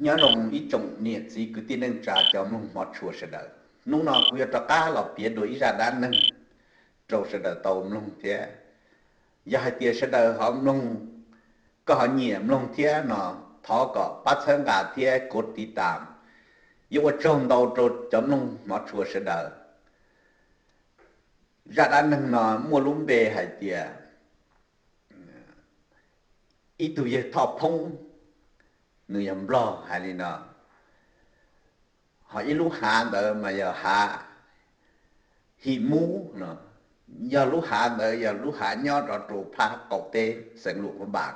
Nyob zoo ib tsoom niam txiv kwv tij neej tsa cov mloog hmov tshua sawv daws. Hnub no kuv yuav rov qab los piav dua ib zaj dab neeg rau sawv daws tau mloog thiab. Yog hais tias sawv daws ho mloog, koj ho nyiam mloog thiab no, thov kom pab txhawb nqa thiab kuv tiv tas, yuav ua tsaug ntau rau cov mloog hmov tshua sawv daws. Zaj dab neeg no muaj lub npe hais tias ib tug yawg thoj phoob, nws yog nplog hais li no. Ho ib lub hav ntawd mas yog hav Him Mub no, yog lub hav ntawd yog lub hav nyob rov rau phab qaum teb xeev Luam Phab Npas,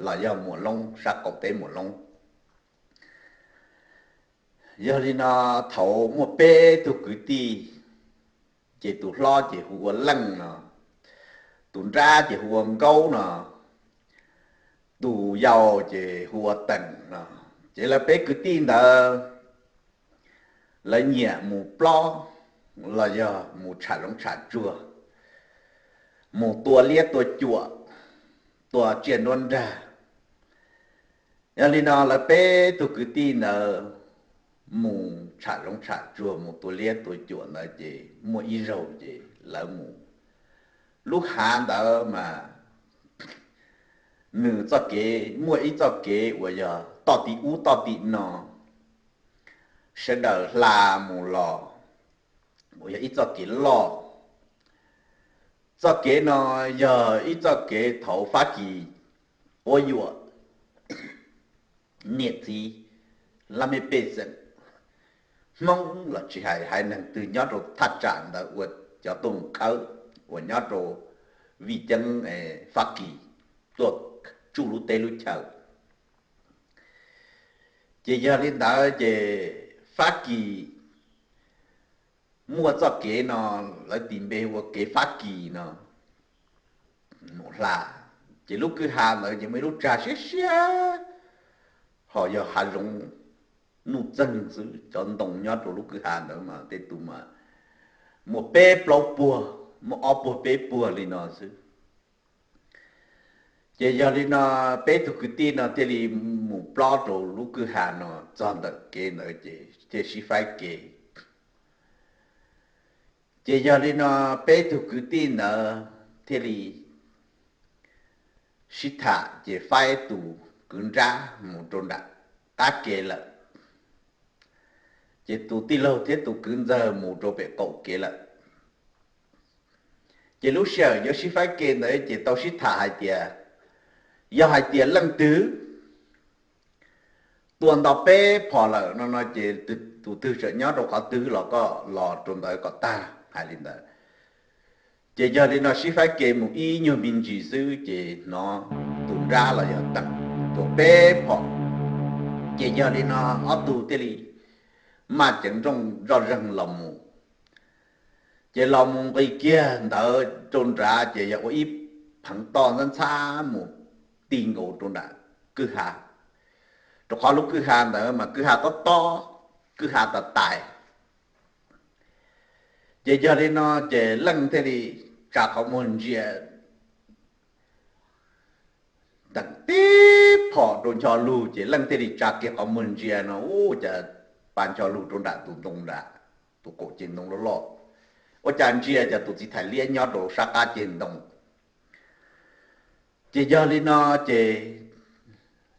los yog Muas Loob, sab qaum teb Muas Loob. Yog li no, thaum muaj peb tug kwv tij, ces tus hlob ces hu ua Leej no, tus nrab ces hu ua Nkaub no, tus yau ces hu ua Teem no. Ces lawv peb kwv tij ntawd lawv nyiam mus plob los yog mus tsham zoov tsham tsuag, mus tua liab tua cuam, tua tsiaj nruab nrag. Yog li no lawv peb tug kwv tij ntawd mus tsham zoov tsham tsuag mus tua liab tua cuam ntawd ces muaj ib zaug ces lawv mus lub hav ntawd mas nws txoj kev, muaj ib txoj kev uas yog toj tim ub toj tim no, sawv daws hla mus los, uas yog ib txoj kev loj. Txoj kev no yog ib txoj kev thaum Fab Kis quab yuam niam txiv laj mej pej xeem, Hmoob los tsis hais, haiv neeg twg nyob rau thaj tsam ntawd ua cov tuaj mus khawb uas nyob rau Vij Ceeb, Fab Kis tuaj tsuj lub teb lub chaw. Ces yog li ntawd ces Fab Kis muaj txoj kev no, lawv tis npe ua kev Fab Kis no mus hla. Ces lub kwj ha ntawd ces muaj ib lub tsag siab siab, ho yog hav zoov nuj txeeg xwb, cov ntoo nyob rau lub kwj ha ntawd mas tej tus mas muaj peb plaub puag, muaj ob puag peb puag li no xwb. Ces yog li no peb tug kwv tij no thiaj li mus plob rau lub kwj ha no, txog ntawm kev ntawd ces thiaj sib faib kev. Ces yog li no peb tug kwv tij ntawd thiaj li sib tham ces faib tus kwv nrab mus rau nram qab kev lawm, ces tus tij laug thiab tus kwv ntxawg mus rau pem qaum kev lawm. Ces lub sij hawm yuav sib faib kev ntawd ces tau sib tham hais tias, yog hais tias leej twg tua nto peb phom lawm no no ces tus twg tseem nyob rau qhov twg los koj los rau ntawd kom tag, hais li ntawd. Ces yog li no sib faib kev mus ib nyuag me ntsis xwb ces hnov tus nrab los yog teem tua peb phom. Ces yog li no ob tug thiaj li maj ceev nrooj zoj zeeg los mus. Ces los mus nqis kiag ntawd rau nrad ces yog ua ib pheev toj ntxhab ntxhab mus ti nkaus rau nram kwj ha, rau qhov lub kwj ha ntawd mas kwj ha tob tob, kwj ha tas tais. Ces yog li no ces leej thiaj li tsa qhov muag ntsia teem tib phom rau ncho lug, ces leej thiaj li tsa kiag qhov muag ntsia no ua cas pa ncho lug rau nram tus ntoo nram, tus qaum ceg ntoo loj loj. Ua cas ntsia cas tus txiv thais liab nyob rau sab qab ceg ntoo. Ces yog li no ces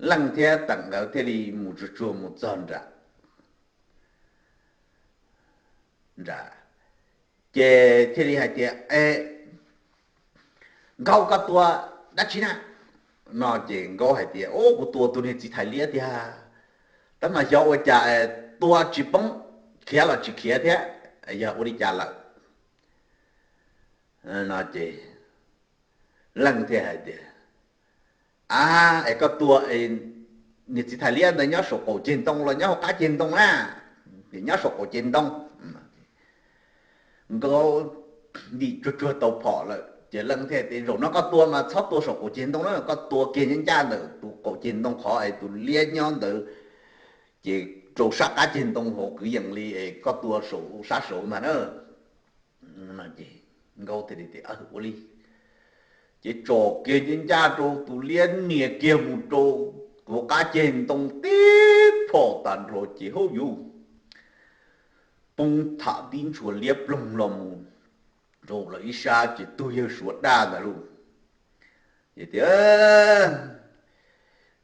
leej thiab teem nkawd thiaj li mus tsuag tsuag mus txog nram nram, ces thiaj li hais tias, E, Nkaub, koj tua dab tsi na? No ces Nkaub hais tias, O, kuv tua tus niag txiv thais liab tiag, tab mas xyov ua cas tua tsis poob, khiav los tsis khiav thiab, yog ua li cas lawm? No ces leej thiaj hais tias, A, es koj tua niag txiv thais liab ntawd nyob saum qaum ceg ntoo los nyob hauv qab ceg ntoo na? Nyob saum qaum ceg ntoo. Nkaub ntim tsuag tsuag tau phom lawm ces leej thiaj tias, Zaum no koj tua mas txhob tua saum qaum ceg ntoo na, koj tua kiag ncaj ncaj ntawm tus qaum ceg ntoo qhov es tus liab nyob ntawd, ces rau sab qab ceg ntoo hauv kwv yees li es koj tua saum sab saud ntag na. Ces Nkaub thiaj li tias, Ua li. Ces tsom kiag ncaj ncaj rau tus liab nias kiag mus rau hauv qab ceg ntoo tib phom tag nrho ces hauj yus poob tham tib ntshua liab ploog los mus rau lawv ib sab ces tus yawg Suav dab ntawd lauj, ces tias,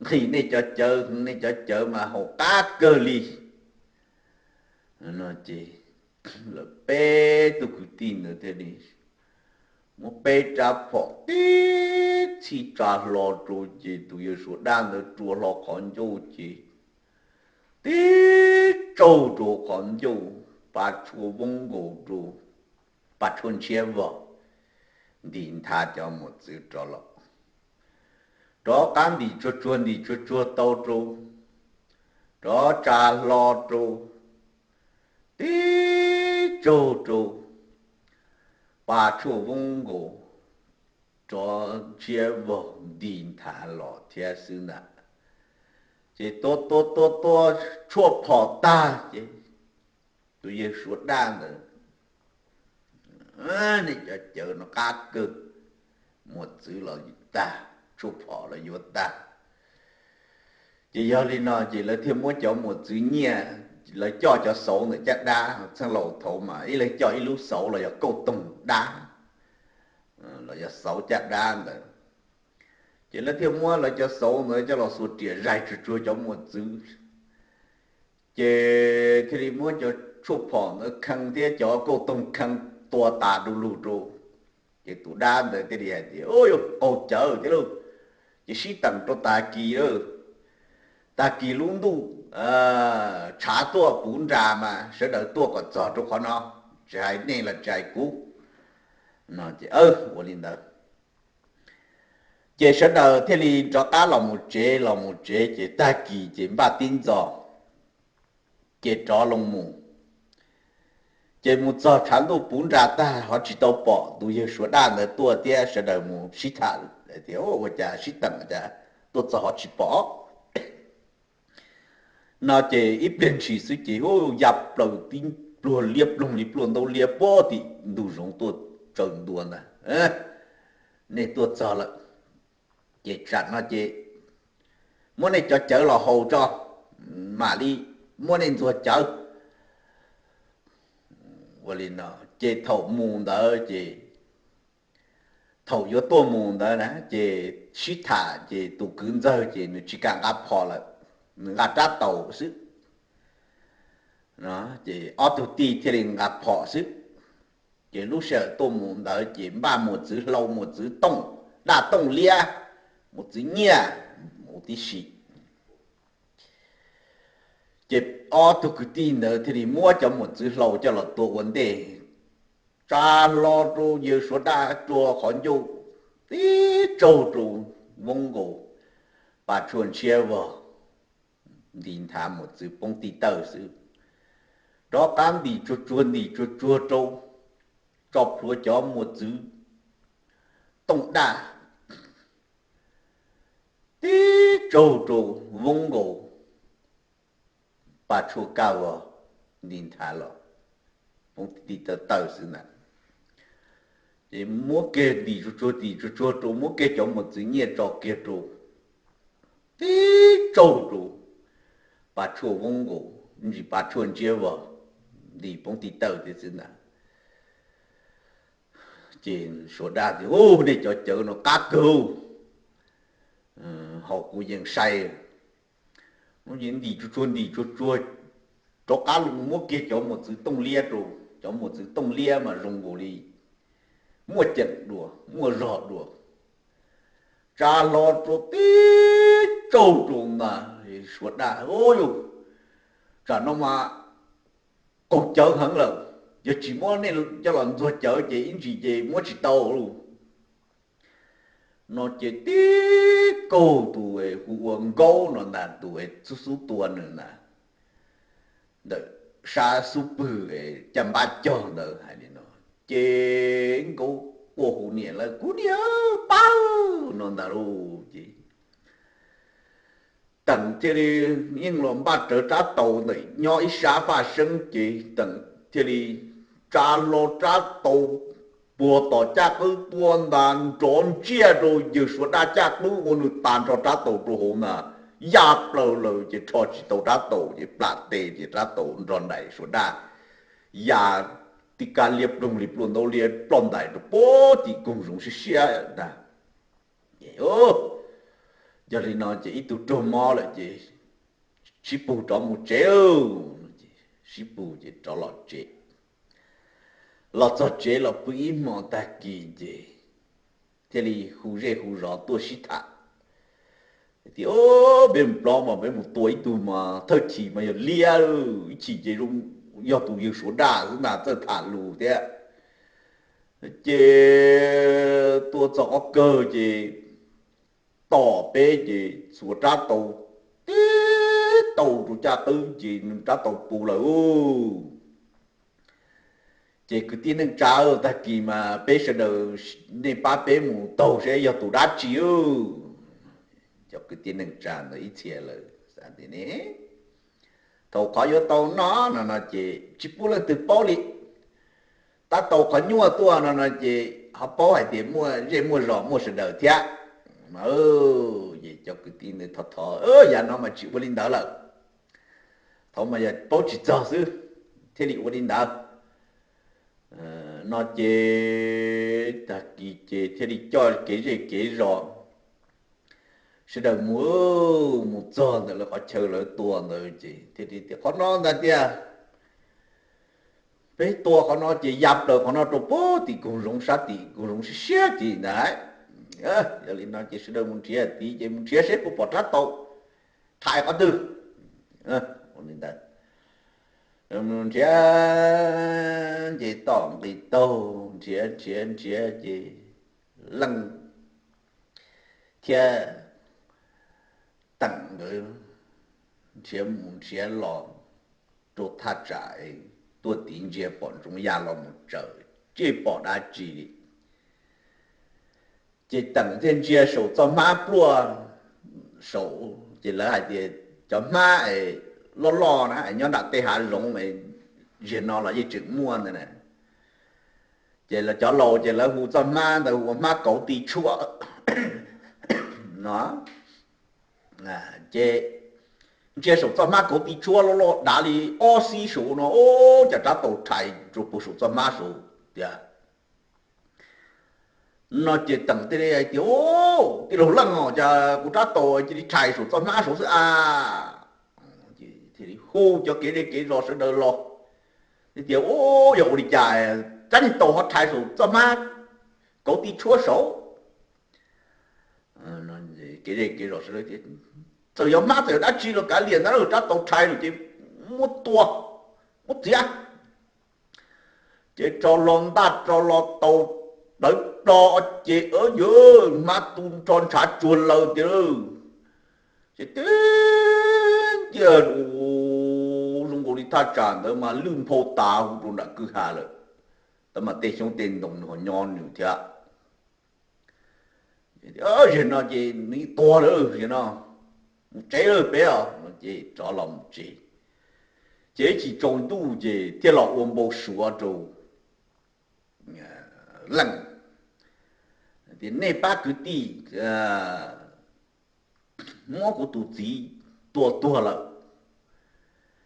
Nqhis nej cov cawv, nej cov cawv mas haum qab kawg li. No ces lawv peb tug kwv tij ntawd thiaj li muab peb rab phom tib txhij tsa hlo rau ces tus yawg Suav dab ntawd rua hlo qhov ncauj ces tib tsaug rau qhov ncauj, pa tshuaj voob nkaus rau, pa tshuaj ntshiab vog nti nthav cov mos txwv rov los. Rov qab ntim tsuag tsuag ntim tsuag tsuag tau rau, rov tsa hlo rau, tib tsaug rau, pa tshuaj voob nkaus rov ntshiab vog nti nthav los thiab xwb ntag. Ces tua tua tua tua tshuaj phom tag ces tus yawg Suav dab ntawd, Nej cov cawv no qab kawg, mos txwv los tag, tshuaj phom los yuav tag. Ces yog li no ces lawv thiaj muab cov mos txwv nyiaj, lawv coj cov xauv ntawm caj dab, txheej laus thaud mas ib leeg coj ib lub xauv los yog kauj toog dab, los yog xauv caj dab ntawd. Ces lawv thiaj muab lawv cov xauv ntawd coj los xuas riam zais tsuag tsuag cov mos txwv, ces thiaj li muab cov tshuaj phom ntawd khee thiab cov kauj toog khee tua tas du lug rau. Ces tus dab ntawd thiaj li hais tias, Ub, yuav qaug cawv thiab lauj, ces sib teem rau tag kis lawm, tag kis lub ntuj tshav tuaj puv nras mas sawv daws tuaj kom txog rau qhov no, tsis hais nej los tsis hais kuv. No ces ua li ntawd, ces sawv daws thiaj li rov qab los mus tsev, los mus tsev ces tag kis ces npaj tib ntxos, ces rov loo mus. Ces mus txog tshav ntuj puv nras tag ho tsis tau pom tus yawg Suav dab ntawd tuaj thiab, sawv daws mus sib tham tias, Ua cas sib teem cas tuaj txog ho tsis pom? No ces ib pliag ntshis xwb ces hu ya plaws tib pluag liab ploog li pluaj ntaub liab puag tim ntug zoov tuaj tsaws ntua ntag, Nej tuaj txog lawm, ces tsam no ces muab nej cov cawv los haus tso, mam li muab nej ntxuag cawv. Ua li no ces thaum mus ntawd ces, thaum yuav tuaj mus ntawd na ces sib tham ces tus kwv ntxawg ces nws tsis kam nqa phom lawm, nws nqa rab taus xwb. Ces ob tug tij thiaj li nqa phom xwb. Ces lub sij hawm tuaj mus ntawd ces npaj mos txwv hlau, mos txwv tooj, daj tooj liab, mos txwv nyiaj mus tib si. Ces ob tug kwv tij ntawd thiaj li muab cov mos txwv hlau coj los tua ua ntej, tsa hlo rau yawg Suav dab rua qhov ncauj, tib tsaug rau, voob nkaus, pa tshuaj ntshiab vog nti nthav, mos txwv poob tib tawg xwb. Rov qab ntim tsuag tsuag ntim tsuag tsuag rau, tso plhuav cov mos txwv tooj daj, tib tsaug rau, voob nkaus, pa tshuaj kaj vog nti nthav los poob tib tawg xwb ntag. Ces muab kiag ntim tsuag tsuag ntim tsuag tsuag rau, muab kiag cov mos txwv nyiaj tso kiag rau, tib tsaug rau, pa tshuaj voob nkaus, ntsis pa tshuaj ntshiab vog nti poob tib tawg thiab xwb ntag. Ces Suav dab tias, Ub, nej cov cawv no qab kawg, haus kuv yees sai. Ces ntim tsuag tsuag ntim tsuag tsuag rov qab los muab kiag cov mos txwv tooj liab rau, cov mos txwv tooj liab mas zoo nkaus li muaj ceem dua, muaj zog dua, tsa hlo rau, tib tsaug rau ntag. Suav dab, Ub, yus, tsam no mas qaug cawv heev lawm, yog tsis muab nej coj los ntxuag cawv ces ib ntsis ces muab tsis tau lauj. No ces tib kaug tus hu ua Nkaub no ntag, tus xub xub tua nws ntag, ntawm sab xub pwg caj npab cog ntawd hais li no, ces Nkaub quaj hu niam lawv, Kuv niam, pab, no ntag lauj. Ces Teem thiaj li yeej los npaj rawv rab taus ntawm nyob ib sab faj seeb, ces Teem thiaj li tsa hlo rab taus puag tom caj qwb tuaj ntag, nrov ntsiaj rau yawg Suav dab caj qwb ua nws tas nrho rab taus rau hauv ntag. ya plaws lawm ces rho tsis tau rab taus ces plam tes ces rab taus nrog nraim suav daj ya tib kab liab ploog li pluaj ntaub liab ploj ntais rau pem tim koog zoov siab siab ntag. Yog li no ces ib tug raug mob lawm ces sib pug rov mus tsev. Sib pug ces rov los tsev. Los txog tsev los pw ib hmo tag kis ces thiaj li hu zej hu zos tuaj sib tham tias, Peb mus plob mas peb mus tua ib tug mas thawj chim mas yog liab, ib chim ces yog tus yawg suav daj xwb ntag, txawj tham lus thiab. Ces tua txog qhov kawg ces tom peb ces xuas rab taus tib tau rau caj qwb ces nws rab taus puv lawm. Ces kwv tij neej tsa, tag kis mas peb sawv daws nej pab peb mus taug seb yog tus dab tsi. Cov kwv tij neej tsa ntawd ib txhia lawm, thaum qhov yuav tau no no no ces tsis pub leej twg paub li. Tab tau qhov nyuaj tuaj no no ces ho paub hais tias muaj zej muaj zos muaj sawv daws thiab. Ces cov kwv tij ntawd thov thov, Yav no mas tsis ua li ntawd lawm, thaum mas yog paub tsis txog xwb thiaj li ua li ntawd. No ces tag kis ces thiaj li coj kev zej kev zos sawv daws mus, mus txog ntawm lawv qhov chaw lawv tua ntawd ces thiaj li tias, Qhov no ntag tiag, peb tua qhov no ces ya plaws qhov no rau pem tim koog zoov sab tim koog zoov siab siab tim ntag. Yog li no ces sawv daws mus nrhiav tid ces mus nrhiav seb puas pom rab taus thaiv qhov twg. Mus nrhiav nce toj nqis taug, nrhiav nrhiav nrhiav ces Leej thiab Teem nkawd nrhiav mus nrhiav los rau thaj tsam tuaj tiv ntsia pom ntsoov ya los mus tsaws, tsis pom dab tsi li. Ces Teem thiaj ntsia saum txoj hmab pluaj saud ces lawv hais tias cov hmab loj loj na nyob nram tej hav zoov, ziag no los yeej tseem muaj ntawd na. Ces cov laus ces lawv hu txoj hmab ntawd hu ua hmab kauv ti tshuab no. Ces ntsia saum txoj hmab kauv ti tshuab loj loj dav li ob xib saud no, cas rab taus rhais rau puag saum txoj hmab saud tiag. No ces Teem thiaj li hais tias, Tij laug Leej os, cas kuv rab taus cia li rhais saum txoj hmab saud xwb a? Thiaj li hu cov kev zej kev zos sawv daws los, tias, Yog ua li cas rab niag taus ho rhais saum txoj hmab kauv ti tshuab saud? Kev zej kev zos sawv daws tias, Txawm yog hmab txawm yog dab tsi los kav liam ntawd, rab taus rhais lawm ces muab tua, muab txiav. Ces rho lo ntaj rho lo taus dawv plo ces yawg hmab tu rho ntshav tsuag laws tiag. Ces tib nciaj zoo nkaus li thaj tsam ntawd mas lwj nphau tas hu rau nram kwj ha lawm. Tab mas tej xyoob tej ntoo nws ho nyob nws thiab. Zaum no ces nws tuag lawm, zaum no mus tsev lawm peb os. Ces rov los mus tsev. Ces ib chim tsaus ntuj ces thiaj los ua npau suav rau Leej tias, Nej pab kwv tij muab kuv tus txiv tua tuag lawm.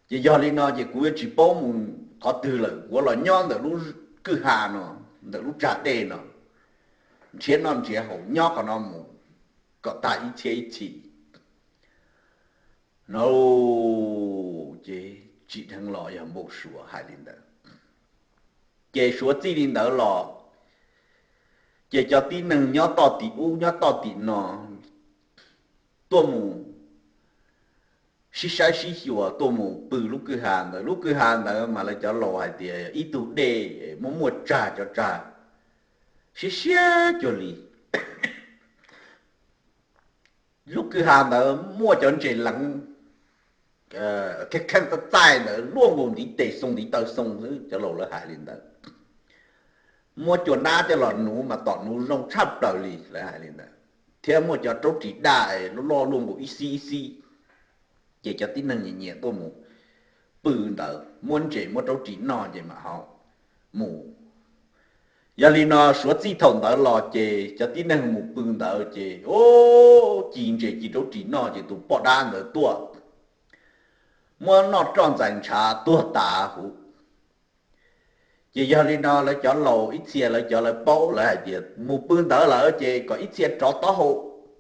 Ces yog li no ces kuv yuav tsis paub mus qhov twg lawm, kuv los nyob ntawm lub kwj ha no, ntawm lub tsag dej no, nrhiav noj nrhiav haus nyob qhov no mus kom tag ib txhiab ib txhis no. Ces tsim dheev los yog npau suav hais li ntawd. Ces suav txij li ntawd los, ces cov tib neeg nyob toj tim ub nyob toj tim no tuaj mus sib saib sib xyuas, tuaj mus pw lub kwj ha ntawd. Lub kwj ha ntawd mas lawv cov laus hais tias ib tug dej muaj muaj tsag, cov tsag siab siab cuag li. Lub kwj ha ntawd muaj cov ntses leev kheej kheej txaij txaij ntawd luaj nkaus ntiv tes xoo ntiv taw xoo xwb, cov laus lawv hais li ntawd. Muab cua nab coj los nuv mas tom nuv zoo tshaj plaws li, lawv hais li ntawd. Thiab muaj cov raub ris daj loj loj luaj nkaus ib xib ib xib. Ces cov tib neeg nyiam nyiam tuaj mus pw ntawd, muab ntses muab raub ris noj ces mam ho mus. Yog li no suav txij thaum ntawd los ces cov tib neeg mus pw ntawd ces o, ci ntses ci rau ris noj ces tus poj dab ntawd tuaj muab noj roj ntxais ntshav tuag tas huv. Ces yog li no lawv cov laus ib txhia lawv cov lawv paub lawv hais tias mus pw ntawd lawm ces kom ib txhia rov taub hau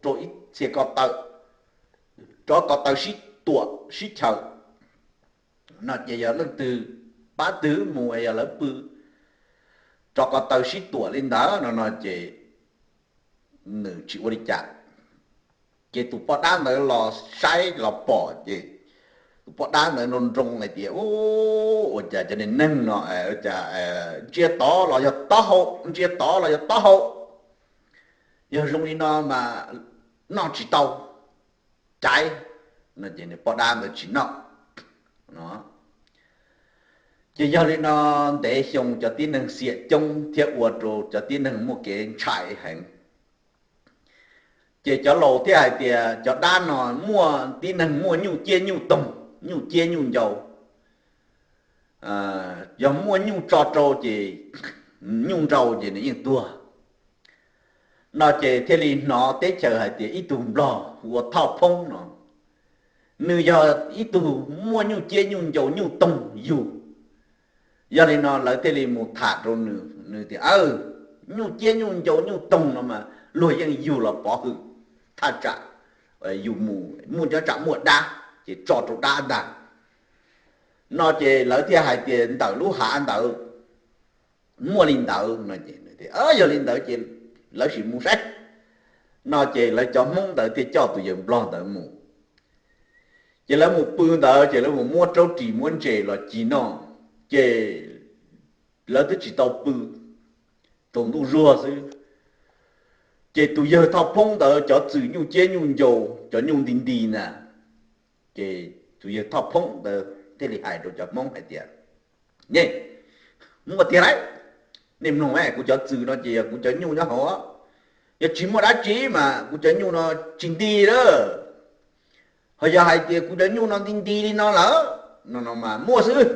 rau ib txhia ko taw, rov ko taw sib tuam sib chaws no ces yog leej twg pab twg mus yog lawv pw rov ko taw sib tuam li ntawd no no ces nws tsis ua li cas. Ces tus poj dab ntawd los saib los pom ces tus poj dab ntawd nroo nroo hais tias u, ua cas cov neeg no ntsia tod los yog taub hau, ntsia tod los yog taub hau, yog zoo li no mas noj tsis tau, caiv. Ces nws poj dab ntawd tsis noj no. Ces yog li no ntev xyoo cov tib neeg xiam coob thiab ua rau cov tib neeg muaj kev ntshai heev. Ces cov laus thiaj hais tias cov dab no muaj tib neeg muaj nyuj ciab nyuj toog, nyuj ciab nyuj ncau, yog muaj nyuj tso rau ces nyuj nrau ces nws yeej tuag no ces thiaj li hnov teb chaws hais tias ib tug nplog hu ua Thoj Phoob no, nws yog ib tug muaj nyuj ciab nyuj ncau nyuj toog yug. Yog li no lawv thiaj li mus tham rau nws, nws tias nyuj ciab nyuj ncau nyuj toog no mas luag yeej yug los pov hwm thaj tsam yus mus muaj ncob tsam muaj dab ces tso rau dab ntag no ces lawv thiaj hais tias ntawm lub hav ntawd muaj li ntawd no ces yog li ntawd ces lawv sim mus saib no ces lawv cov Hmoob ntawd thiaj coj tus yawg nplog ntawd mus. Ces lawv mus pw ntawd ces lawv mus muab raub ris muab ntses los ci noj, ces lawv twb tsis tau pw tsaus ntuj zuag xwb. Ces tus yawg Thoj Phoob ntawd cov txwm nyuj ciab nyuj ncau cov nyuj nti nti na, ces tus yawg Thoj Phoob ntawd thiaj li hais rau cov Hmoob hais tias nej, muaj tiag lauj, nej mloog, kuv cov txwm no ces yog kuv cov nyuj nyob hauv, yog tsis muaj dab tsi mas kuv cov nyuj no tsis nti lawm. Ho yog hais tias kuv cov nyuj no nti nti li no lawm no no mas muaj xwb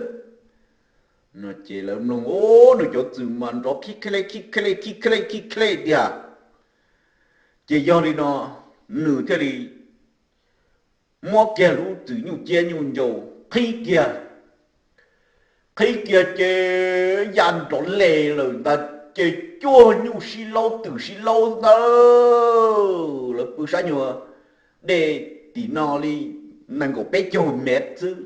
no ces lawv mloog o, nws cov txwm mas nrov khib khlej khib khlej khib khlej khib khlej tiag. Ces yog li no nws thiaj li muab kiag lub txwm nyuj ciab nyuj ncau qhib kiag, qhib kiag ces ya nrov les lawm ntag, ces cuag nyuj sib laub twm sib laub ntag. Lawv pw sab nyuag dej tim no li nees nkaum peb caug mev xwb,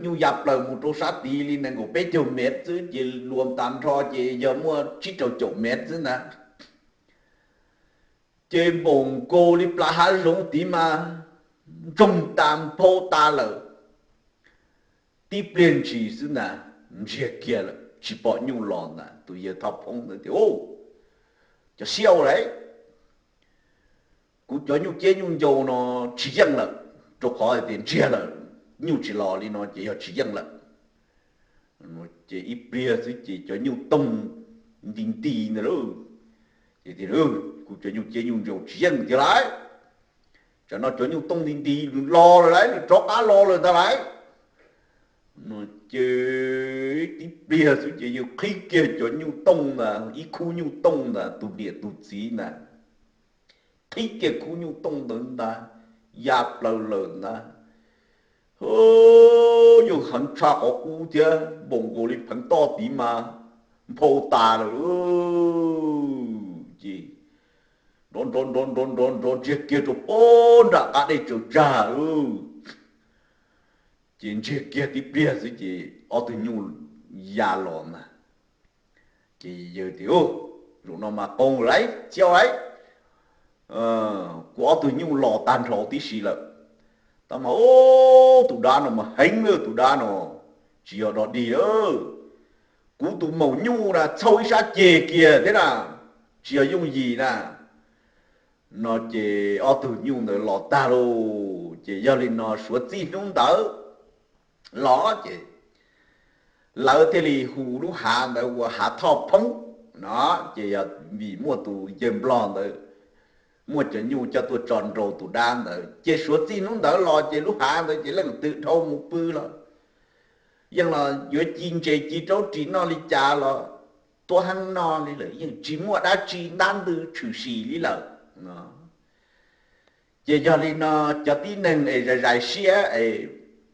nyuj ya plaws mus rau sab tid li nees nkaum peb caug mev xwb ces luas tas nrho ces yog muaj tsib rau caum mev xwb ntag. Ces npaum nkaus li plas hav zoov tid mas ntsoog tas nphau tas lawm. Tib pliag ntshis xwb ntag, ntsiag kiag lawm tsis pom nyuj los ntag. Tus yawg Thoj Phoob ntawd tias, Cov siab lauj, kuv cov nyuj ciab nyuj ncau no tsis yeej lawm, rau qhov tias ntsiag lawm, nyuj tsis los li no ces yog tsis yeej lawm. Ces ib pliag xwb ces cov nyuj toog nti nti ntag lauj. Ces tias, Kuv cov nyuj ciab nyuj ncau tsis yeej tiag lauj, tsam no cov nyuj toog nti nti los lawm lauj, nws rov qab los lawm ntag lauj. Ces tib pliag xwb ces yawg qhib kiag cov nyuj toog ntag, ib khub nyuj toog ntag, tus niam tus txiv ntag, qhib kiag khub nyuj toog ntawd ntag, ya plaws lawm ntag. Yawg heev tshaj qhov qub thiab, npaum nkaus li pheev toj tid mas nphau tas lawm. Ces nrov nrov nrov nrov nrov nrov ntsiag kiag rau pob nram qab dej tsaws tsag. Ces ntsiag kiag tib pliag xwb ces ob tug nyuj ya los ntag. Ces yawg tias, Zaum no mas qoos lawm txiv lauj, kuv ob tug nyuj los tag nrho tib si lawm. Tab mas tus dab no mas heev lawm, tus dab no tsis yog dog dig. Kuv tus maum nyuj na txhauj ib sab ceg kiag thiab na, tsis yog yooj yim na. No ces ob tug nyuj ntawd los tag lauj. Ces yog li no suav txij hnub ntawd los ces lawv thiaj li hu lub hav ntawd ua Hav Thoj Phoob no. Ces yog vim muaj tus yawg nplog ntawd muaj cov nyuj coj tuaj tso nrau tus dab ntawd, ces suav txij hnub ntawd los ces lub hav ntawd ces leej twg dhau mus pw los yeej los yuav ci ntses ci raub ris noj li cas los tuab heeb noj li lawm, yeej tsis muaj dab tsi ntab ntwg tshwm sim li lawm. Ces yog li no, cov tib neeg es zais zais siab es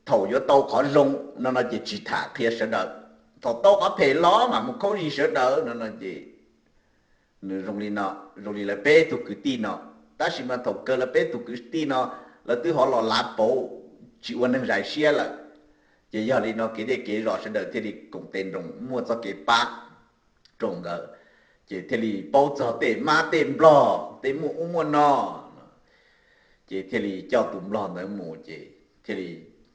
thaum yuav tau qhov zoo no no ces tsis tham qhia sawv daws, thaum tau qhov phem los mas mus khaub zig sawv daws no no ces nws zoo li no, zoo li lawv peb tug kwv tij no. Tab sis mas thaum kawg lawv peb tug kwv tij no lawv twb ho los lav pauv, tsis ua neeg zais siab lawm. Ces yog li no kev dej kev zos sawv daws thiaj li koom tes nroos muaj txoj kev pab rau nkawd, ces thiaj li paub txog tej mab tej nplog tej muaj ub muaj no. Ces thiaj li coj tus nplog ntawd mus ces thiaj li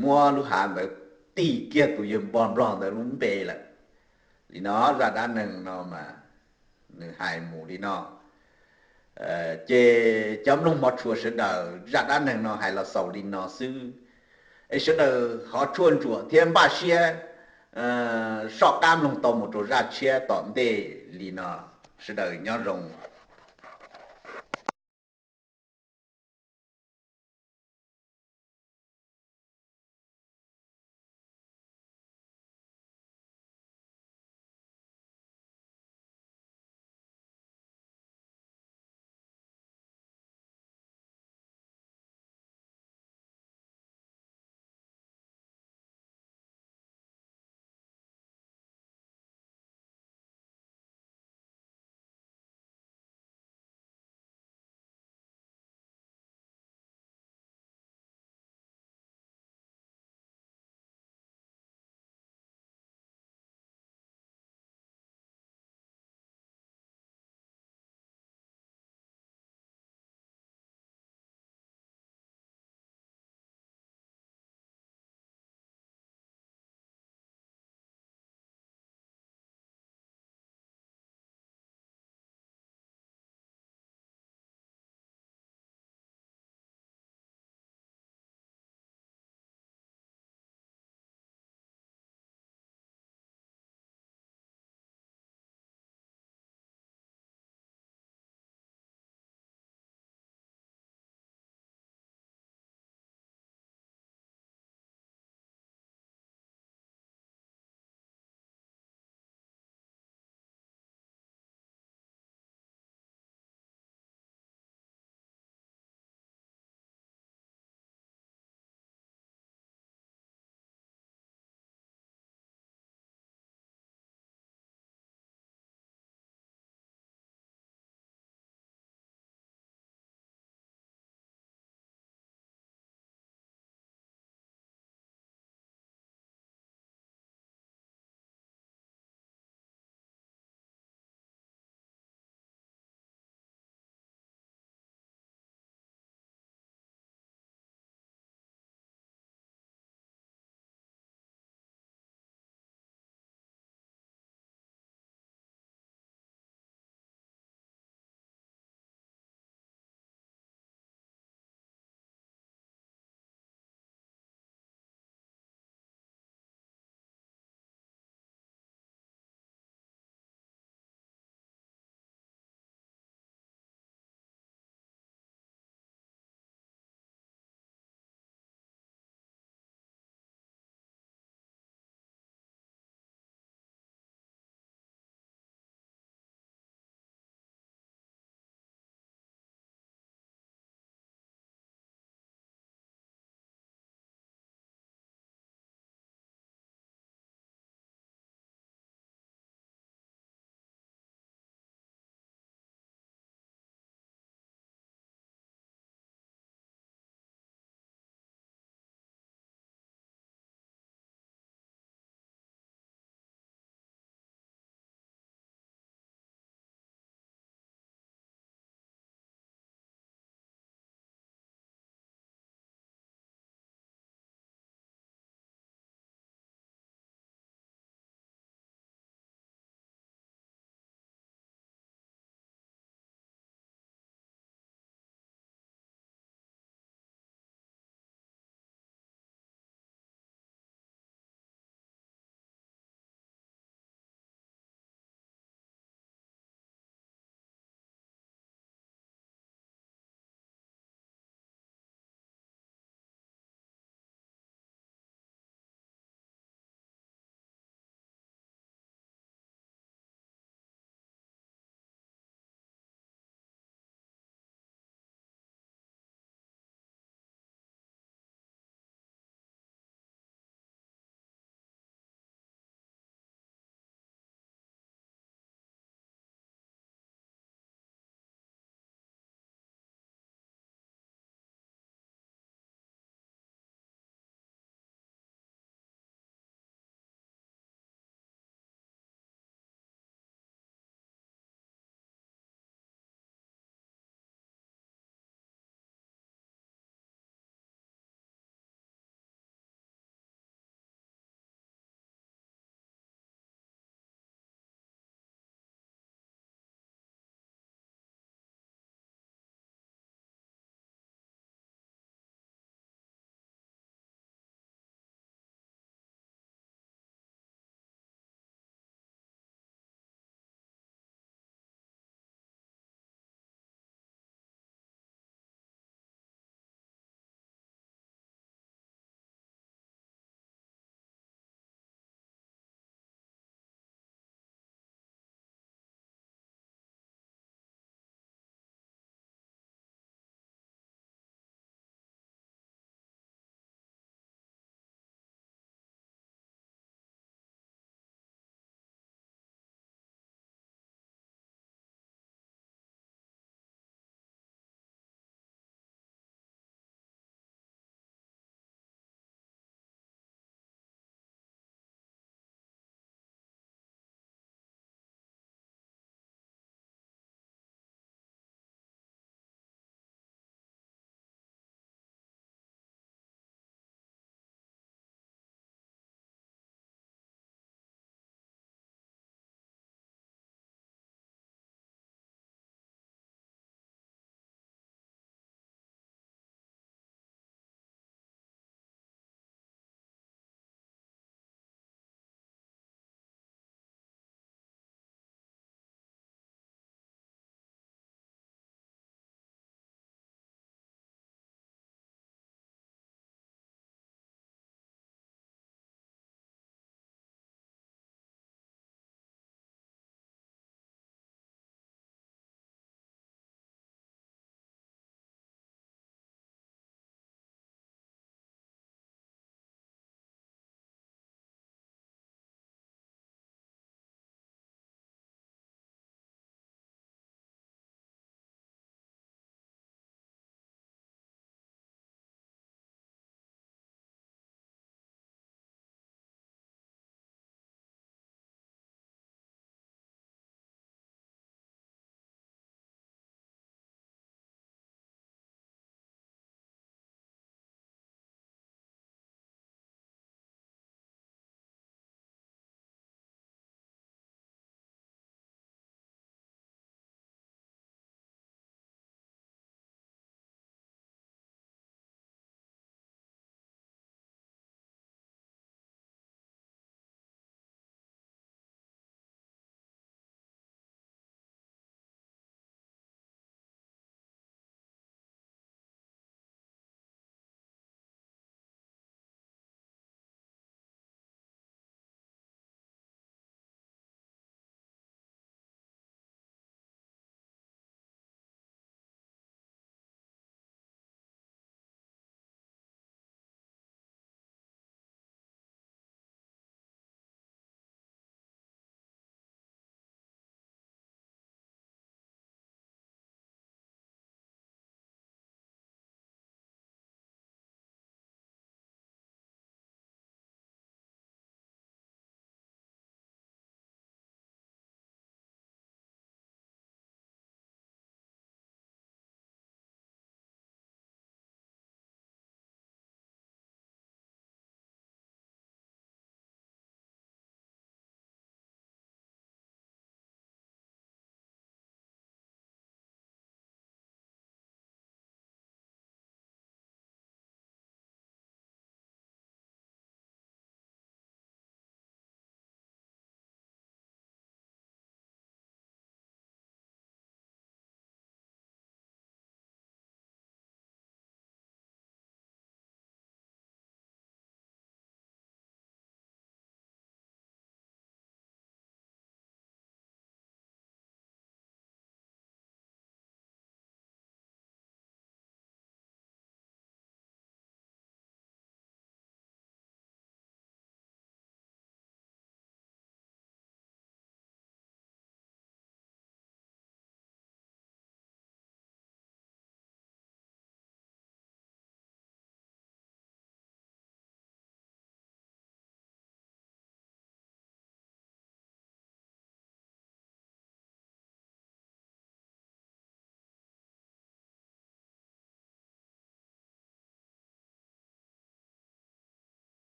muab lub hav ntawd tig kiag tus yawg npog nplog ntawd lub npe lawm. Li no zaj dab neeg no mas nws hais mus li no. Ces cov mloog mov tshua sawv daws, zaj dab neeg no hais los xaus li no xwb, es sawv daws ho tshuaj ntsuam thiab npaj siab soj qab mloog tau mus rau zaj tshiab tom ntej li no. Sawv daws nyob zoo.